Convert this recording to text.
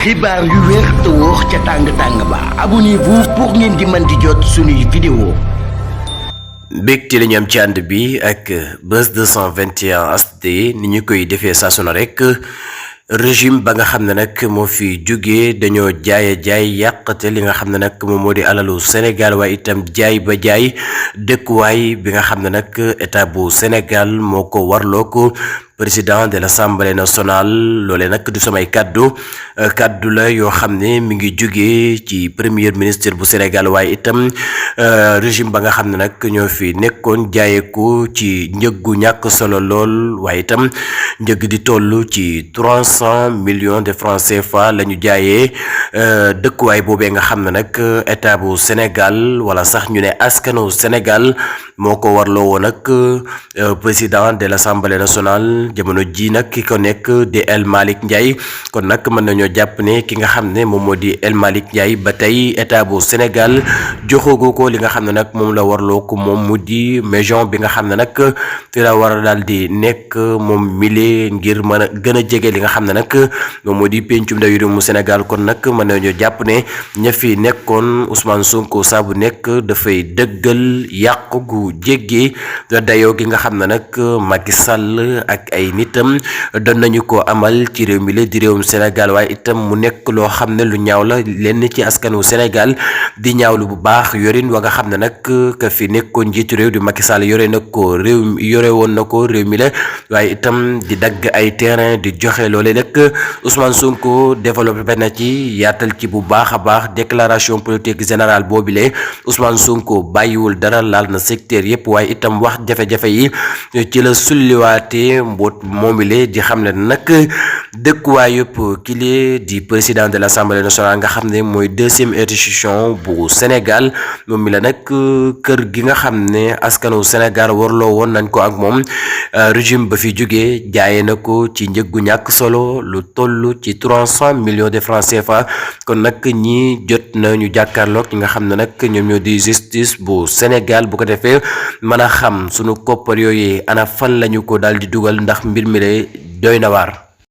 xibaar yu wér te wóor ca tàng ba abonnez-vous pour ngeen di mën di jot suñuy vidéo. mbégte la ñu am ci ànd bi ak Buzz 221 HD ni ñu koy defee saa su ne rek régime ba nga xam ne nag moo fi jógee dañoo jaay yàqate li nga xam ne nag moom moo di alalu Sénégal waaye itam jaay ba jaay dëkkuwaay bi nga xam ne nag état bu Sénégal moo ko warloo ko président de l'Assemblée nationale loolee nag du samay kaddu la yoo xam ne mi ngi jógee ci premier ministre bu Sénégal waaye itam régime ba nga xam ne nag ñoo fi nekkoon jaayeeku ci njëggu ñàkk solo lool waaye itam njëg di toll ci 300 millions de francs CFA la ñu jaayee dëkkuwaay boobee nga xam ne nag état bu Sénégal wala sax ñu ne askanu Sénégal moo ko warloo woon nag président de l'Assemblée nationale jamono ji nag ki ko nekk di El Malick Ndiaye kon nag mën nañoo jàpp ne ki nga xam ne moom moo di El Malick Ndiaye ba tey état bu Sénégal joxoogu ko li nga xam ne nag moom la warloo ko moom mu di maison bi nga xam ne nag fi la war a daal di nekk moom mile ngir mën a gën a jege li nga xam ne nag moom moo di pencum ndawi réew mu Sénégal kon nag mën nañoo jàpp ne ña fi nekkoon Ousmane Sonko saa bu nekk dafay dëggal yàqu gu jéggi dayoo gi nga xam ne nag Macky Sall ak ay nitam doon nañu ko amal ci réew mi la di réewum Sénégal waaye itam mu nekk loo xam ne lu ñaaw la lenn ci askanu Sénégal di ñaawlu bu baax yorin wa nga xam ne nag ka fi nekkoon njiitu réew di Macky Sall yore woon na ko réew mi la waaye itam di dagg ay terrain di joxe loole nag Ousmane Sonko développé na ci yaatal ci bu baax a baax déclaration politique générale boobile Ousmane Sonko bàyyiwul dara laal na secteur yëpp waaye itam wax jafe-jafe yi ci la sulliwaate mboot moomile di xam ne nag dëkkuwaay yëpp kile di président de l'Assemblée nationale nga xam ne mooy deuxième institution bu Sénégal moom mi la nag kër gi nga xam ne askanu Sénégal warloo woon nañ ko ak moom régime ba fi jógee jaayee na ko ci njëggu ñàkk solo lu toll ci 300 millions de francs CFA kon nag ñi jot na ñu jàkkaarloog ñi nga xam ne nag ñoom ñoo di justice bu Sénégal bu ko defee mën a xam sunu koppar yooyu ana fan lañu ko daal di dugal ndax mbir mi lay doy na waar.